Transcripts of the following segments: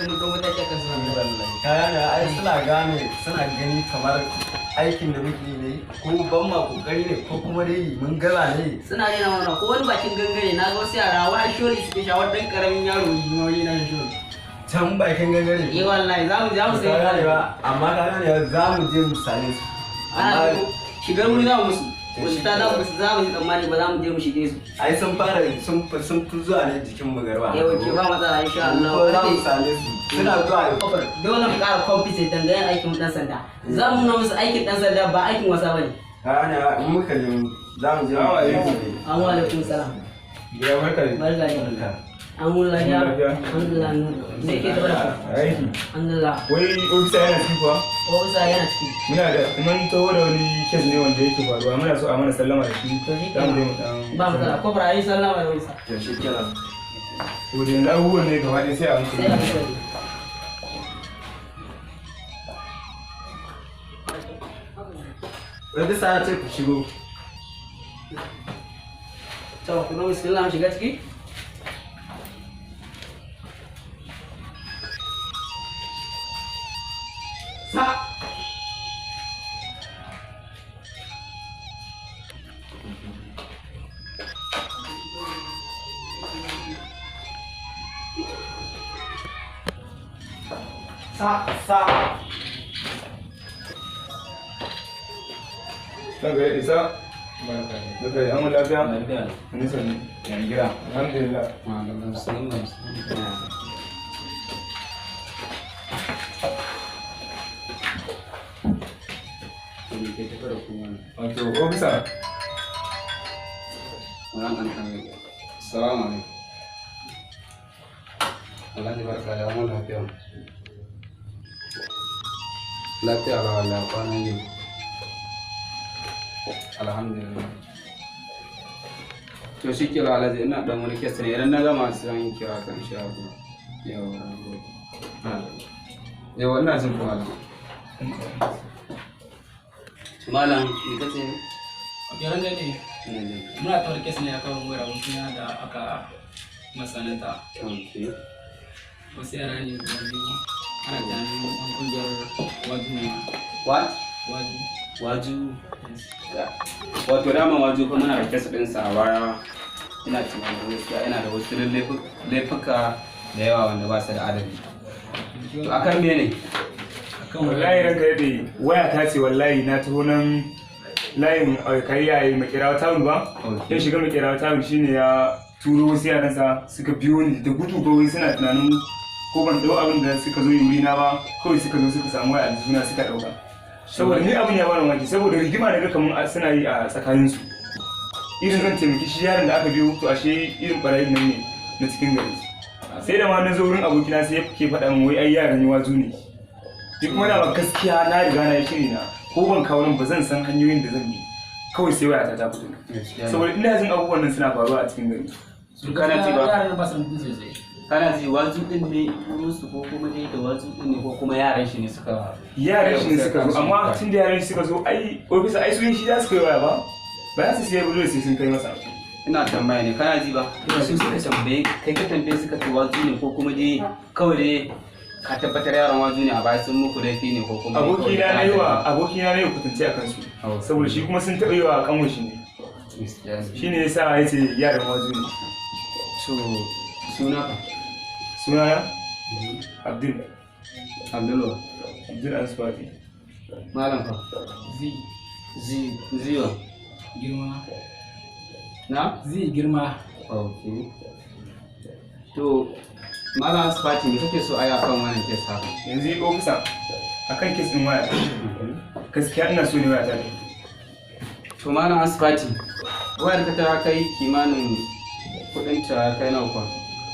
Mu ɗau mataki akan su wannan. Wallahi kaya ne ai, suna gane, suna gani kamar aikin da muke yi ne, ko ban ma kokari ne, ko kuma dai mun gaza ne. Suna rena mana. Ko wani bakin gangare na ga wasu yara wani sholi suke sha, wani ɗan ƙaramin yaro yi na sholi. Can bakin gangare? Eh wallahi, za mu Ka gane sai ba, amma ka gane ba, za mu je mu same su, amma ana shigar wuri za mu musu To wasu shi ta za mu kenan. musu, za mu yi tsammani ba za mu je mu shige su. Ai sun fara, sun fi zuwa ne jikin mu garba. Yau ke ba matsala, insha Allah. Ko za mu same su, suna zuwa. Dole mu ƙara kwamfuta dangane da aikin ɗan sanda. Za mu nuna musu aikin ɗan sanda ba aikin wasa ba ne. Ka gane ba, in muka je za mu je mu Assalamu alaikum. Amma alaikum salam. Ya barka da Barka ne. An wuni lafiya? Lafiya. Alhamdulillah. Me ke tafe da ku? Aiki. Alhamdulillah. Wai ofisa yana ciki kuwa? Ofisa yana ciki. Muna da mun taho da wani case ne wanda yake faruwa, muna so a mana sallama da shi. To shi Za mu je mu kenan. dan Ba matsala. Kofar ayi sallama da ofisa. To shi kenan. To da yanzu abubuwan ne gaba ɗaya sai a Sai a hankali. hankali. Wai bisa ya ce ku shigo. To ku zo, bismillah, mu shiga ciki. Sa. Sa sa. Ranka ya isa. Barka da an lafiya? Lafiya. Ni sani. Ya gida. Alhamdulillah. Wato ofisa. Assalamu alaikum. Alhaji, barka da mun lafiya. Lafiya ba wallahi, kwana biyu. Alhamdulillah. To shi kira Alhaji, ina dan wani case ne, idan na gama sai an kira ka insha Allah. Yawa, na gode. Yawa, ina jin ku malam. Malam, me kace ne? Yaran gani. Ina jin ku. Muna tawar case ne akan wayar abokina da aka masananta. Okay. Wasu yara ne guda biyu, ana tunanin ɗan ƙungiyar Waju ne. What? Waju. Waju. Yes. Wato dama Waju fa muna da case ɗinsa a baya. Ina tunanin gaskiya yana da wasu laifuka da yawa wanda ba su da adadi. To akan me ne? Akan Wallahi ranka ya dai, waya ta ce wallahi na taho nan layin kai yayi Makerawa Town ba. Okay. Ya shiga Makerawa Town, shine ya turo wasu yaransa suka biyo ni da gudu ba, wai suna tunanin ko ban dau abin da suka zo yi wurina ba. Kawai suka zo suka samu waya aljihuna suka dauka. Saboda ni abin ya bani mamaki, saboda rigima da ga kamar suna yi a tsakaninsu, irin zan taimaki shi yaron da aka biyo. To ashe irin barayin nan ne na cikin gari. Sai da ma na zo wurin abokina, sai ke faɗa min wai ai yaran Waju ne. Ni kuma da gaskiya na riga na yi shiri na, ko ban kawo nan ba zan san hanyoyin da zan bi, kawai sai wayata ta fito, saboda ina jin abubuwan nan suna faruwa a cikin gari. Su Kana ji ba? Yaran ba su da mutunci sosai. Kana ji, Waju din ne turo su, ko kuma dai da Waju din ne, ko kuma yaran shi ne suka Yaran shi ne suka zo, amma tun da yaran shi suka zo, ai ofisa, ai su shi za su kai waya ba, ba za su siya ba, dole sai sun kai masa. Ina tambaya ne, kana ji ba? Su suka tambaye kai, ka tambaye suka ce Waju ne, ko kuma dai kawai dai ka tabbatar yaran Waju ne a baya sun muku laifi ne, ko kuma dai kawai Abokina na yi wa kana abokina na yi kwatance a kansu, Oh. saboda shi kuma sun taɓa yi wa kanwar shi ne. Gaskiya ne. Shi ne ya sa ya ce yaran Waju ne. To suna ka? Sunana Abdul. Abdullah. Abdul Ansfati. Malam fa? Zi. Zi ziwa. Girma. Na? Zi girma. Okay. To Malam Asfati, me kake so a yi akan wannan case haka? Yanzu ofisa, akan case ɗin waya, gaskiya ina so ne waya ta ne. To Malam Asfati, wayar ka ta kai kimanin kudin ta kai nawa kwa?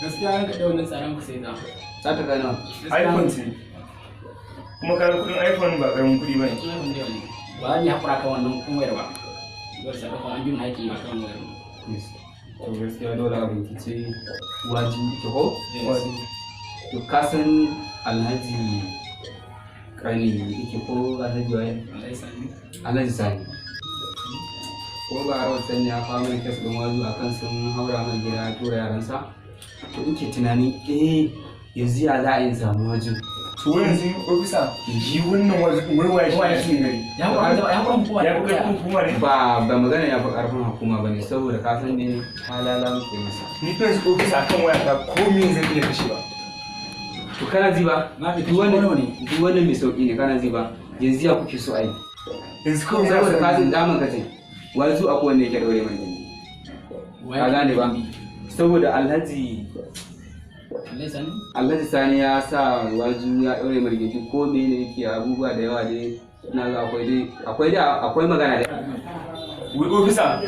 Gaskiya ranka ɗaya, wannan tsaron ku sai da. Za ta kai nawa? iPhone ce, kuma kaga kuɗin iPhone ba ƙaramin kuɗi ba ne. Ina kun da yawa ne. Ba za mu yi haƙura kan wannan kun wayar ba. Dole sai ɗauka an bi mu haƙƙi a kan wayar mu. To gaskiya dole a bincike wajibi ita ko? Yes. To ka san Alhaji Kani yake ko Alhaji waye? Alhaji Sani. Alhaji Sani. Ko ba rawar sani ya kawo mana case ɗin Waju akan sun haura mana gida ya tura yaransa. To in ke tunanin eh Yanzu ya za a yi samu wajen. To yanzu ofisa shi wannan wajen wai waye shi a cikin gari? Ya fi hukuma. Ya fi karfin hukuma ne? Ba magana ya fi karfin hukuma ba ne saboda ka san ne halala muke masa. Ni fa yanzu ofisa akan waya ta komai zan iya kashewa. To kana ji ba? Duk wannan mai sauki ne kana ji ba? Yanzu ya kuke so a yi. Yanzu kawai za Saboda su ka san daman ka ce wazu akwai wanda yake ɗaure mai gindi. Ka gane ba? Saboda Alhaji Alhaji Sani ya sa wazu ya ɗaure mai gindi ko mene yake abubuwa da yawa dai ina ga akwai dai akwai dai akwai magana dai. Wai ofisa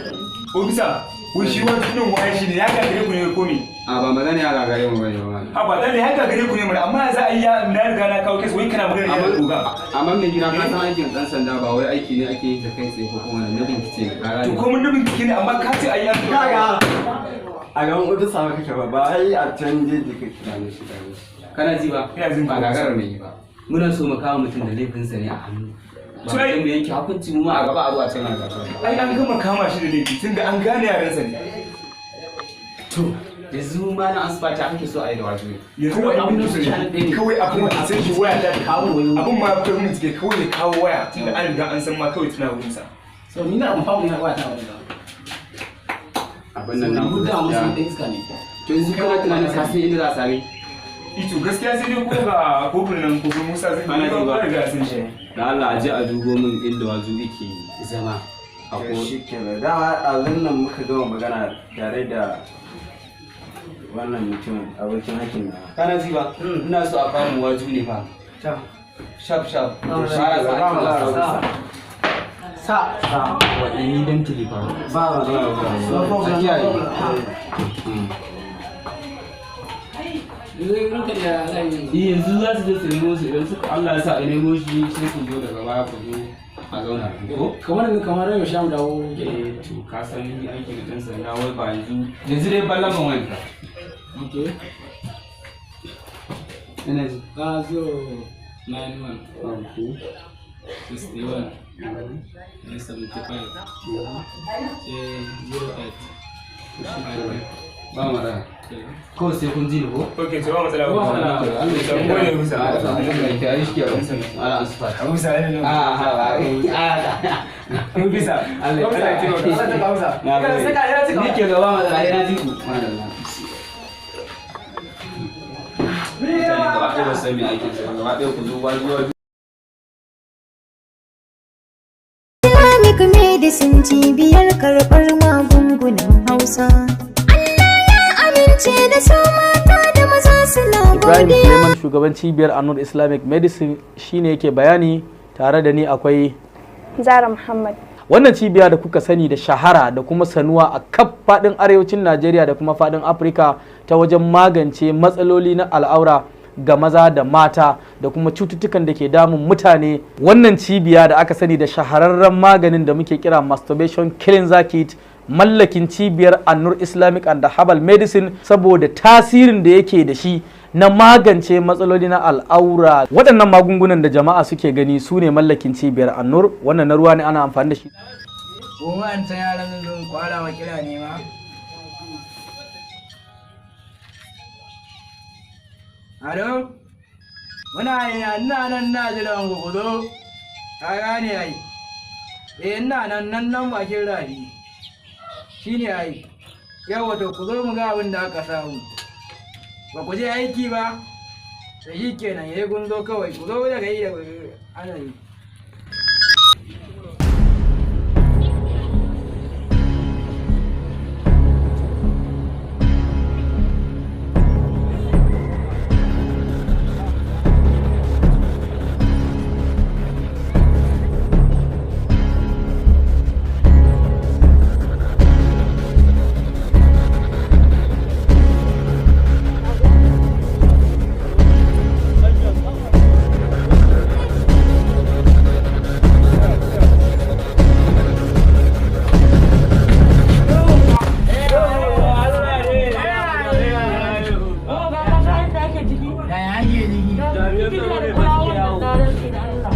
ofisa wai shi wajen nan waye shi ne ya gagare ku ne ko me? A ba magana ya gagare mu bane ba. A ba lalle ya gagare ku ne mana amma za a yi ya na riga na kawo kes wai kana magana ya oga. Amma mai gida ka san aikin ɗan sanda ba wai aiki ne ake yi ta kai tsaye ko kuma na bincike ne ka To gane. ko mun nubin kike ne amma ka ce ai an Kaga a gaban ofisa ba kake ba ba ai a can jeji kake. Gane shi gane shi. Kana ji ba? Ina jin ba ka. gagarar mai yi ba. Muna so mu kawo mutum da laifinsa ne a hannu. Ba To ai- mu yanke hukunci mu ma a gaba a zo a ce mana gagara. Ai an gama kama shi da laifi tunda an gane yaransa ne. To yanzu malam asibiti kake so a yi da wajo ne. Yanzu wai abin da ne kawai abin da sai shi waya ta Kawo wayoyi. abin ma kai mun cike kawai ya kawo waya tunda an riga an san ma kawai tana wurin sa. So ni na amfani na waya ta wani ba. Abin nan na Mu da musu ɗan iska ne. To yanzu kana tunanin ka san inda za a same? Ito gaskiya sai dai ko ga kofin nan kofin Musa zai Ana ji ba. ba riga san shi. Da Allah a je a dubo min inda wazo yake zama. A To ko shi kenan dama ɗazun nan muka gama magana tare da wannan mutumin abokin aikin na. Kana ji ba? Ina so a kawo mu waju ne fa. Shaf shaf. To shi Ba kenan, ba matsala ofisa. Sa. Sa. Wa immediately fa. Ba matsala ofisa. A kiyaye. Yanzu ranka da za a yi. Eh, yanzu za su je su nemo su idan suka Allah ya sa a nemo shi sai ku zo daga baya ku zo a zauna ko? Kamar yau sha mu dawo. Eh to ka san ni aiki da ɗan sanda wai ba yanzu yanzu dai ballan ban wanka. Okay. Ina ji. 091 61 75 08. Ba matsala. Kawai sai kun ji ni ko? Okay to ba matsala. Ba matsala. Allah ya Mun gode Musa. Allah ya kiyaye shi kenan. Allah an sufa. Musa ne nan. Ofisa. Allah ya Allah ya taimaka. Na gode. Ni ke gaba matsala ina ji ku. Madalla. Mutane gaba ɗaya ba su san me aikin su ba, gaba ɗaya ku zo wajen Islamic medicine cibiyar karɓar magungunan Hausa. Allah ya amince da su mata da maza suna Ibrahim godiya. Suleiman shugaban cibiyar Anur Islamic Medicine shine yake bayani tare da ni akwai Zara Muhammad. Wannan cibiya da kuka sani da shahara da kuma sanuwa a kaf fadin arewacin Najeriya da kuma fadin Afirka ta wajen magance matsaloli na al'aura ga maza da mata da kuma cututtukan da ke damun mutane. Wannan cibiya da aka sani da shahararren maganin da muke kira masturbation cleanser kit mallakin cibiyar Annur Islamic and Herbal Medicine saboda tasirin da yake da shi na magance matsaloli na al'aura. Waɗannan magungunan da jama'a suke gani su ne mallakin cibiyar Annur. Wannan na ruwa ne ana amfani da shi. Gobe an san yaran nan zan kwala wa kira ne ma. Alo? Muna ina ina nan na jiran ku ku zo. Ka gane ai. Eh ina nan nan nan bakin rafi. Shine ai. Yawa to ku zo mu ga abin da aka samu. Ba ku je aiki ba? Da shi kenan yayi kun zo kawai ku zo daga yi da ana yi.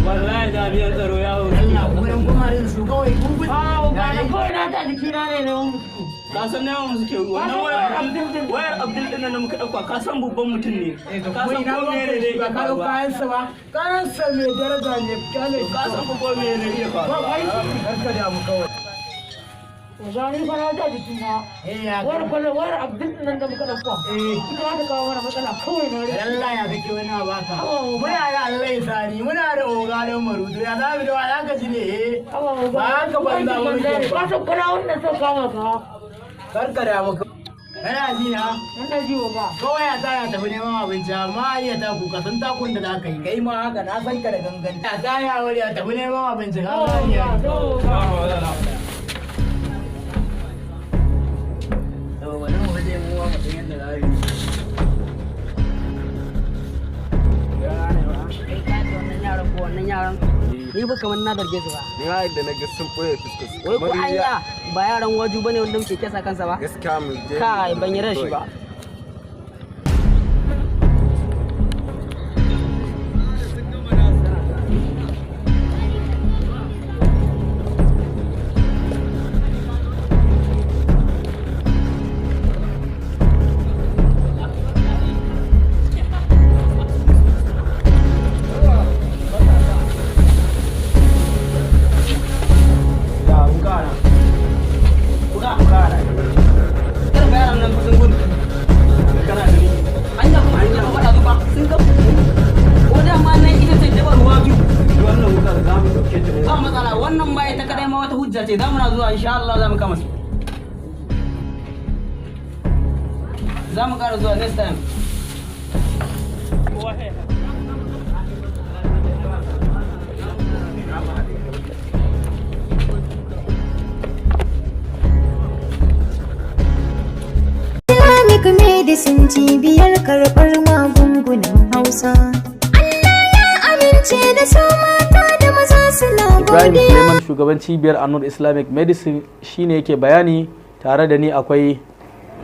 Wallahi jami'an tsaro ya Allah wurin kuma su kawai kun na ta jikina ne na mutu. Ka san nawa suke wannan wayar Abdul, wayar Abdul din nan da muka dauka, ka san babban mutum ne. Ka san ina ko ruwan me ne kai ba zai ka ɗau faruwa. kayansa ba. Kayansa mai daraja ne, kyale shi. Ka san ko me ne zai Ba faruwa. ai, karka damu kawai. Zani fa na ji a jikina. Eh, ya Wayar kwallo, wayar Abdul nan da muka ɗauka. Eh. Ita za ta kawo mana matsala kawai na rike. Allah ya kake wani abu haka. Muna da Allah Sani, muna da Oga don Marudu, ya za mu da wa za ka ji ne eh. Ba haka banza mu muke Ka ba. san kana wannan son kama ka. Karka damu kawai. Kana ji na? Ina ji oga. Kawai ya tsaya tafi neman abinci amma iya taku ka san takun da za ka yi. Kai ma haka na san ka da gangan. Ya tsaya wuri ya tafi neman abinci ka gani ya. To wani mu je mu wa mutum yadda za mu yi. Wannan yaran ko wannan yaran. Ni ba kamar na darge su ba. Ni ma yadda na ga sun ɓoye fuskar su. Wai ko anya ba yaran waju bane wanda muke kesa kansa ba. Gaskiya mu je. Kai, ban yarda da shi ba. Ya wuka na. Kuka kuka. Kar ba yaran nan fa sun gudu. Kana gani? Anya kuma anya ba faɗa ba sun ga ko da ma nan ita ce dabar waju. Wannan wukar za mu ɗauke ta ne. Ba matsala, wannan ma ita kadai ma wata hujja ce, za mu na zuwa insha Allah za mu kama su. Za mu ƙara zuwa next time. Islamic medicine cibiyar karɓar magungunan Hausa. Allah ya amince da su mata da maza suna Ibrahim godiya. Suleiman, shugaban cibiyar Anur Islamic Medicine, shine yake bayani. Tare da ni akwai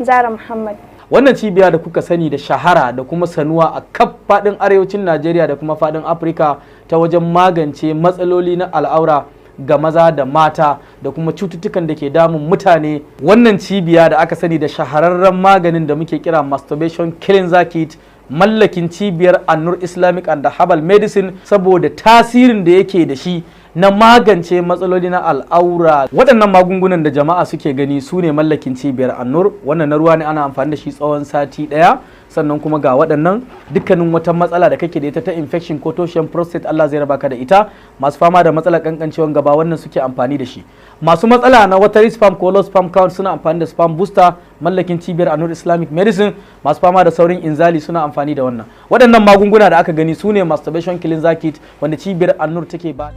Zara Muhammad. Wannan cibiya da kuka sani da shahara da kuma sanuwa a kaf fadin arewacin Najeriya da kuma fadin Afirka ta wajen magance matsaloli na al'aura ga maza da mata da kuma cututtukan da ke damun mutane. Wannan cibiya da aka sani da shahararren maganin da muke kira masturbation cleanser kit, mallakin cibiyar Annur Islamic and Herbal Medicine, saboda tasirin da yake da shi na magance matsaloli na al'aura. Waɗannan magungunan da jama'a suke gani su ne mallakin cibiyar Annur. Wannan na ruwa ne, ana amfani da shi tsawon sati ɗaya. Sannan kuma ga waɗannan, dukkanin wata matsala da kake da ita ta infection ko toshen prostate, Allah zai raba ka da ita. Masu fama da matsalar kankancewan gaba, wannan suke amfani da shi. Masu matsala na watery sperm ko low sperm count suna amfani da sperm booster, mallakin cibiyar Anur Islamic Medicine. Masu fama da saurin inzali suna amfani da wannan. Waɗannan magunguna da aka gani su ne masturbation cleanser kit wanda cibiyar Annur take ba.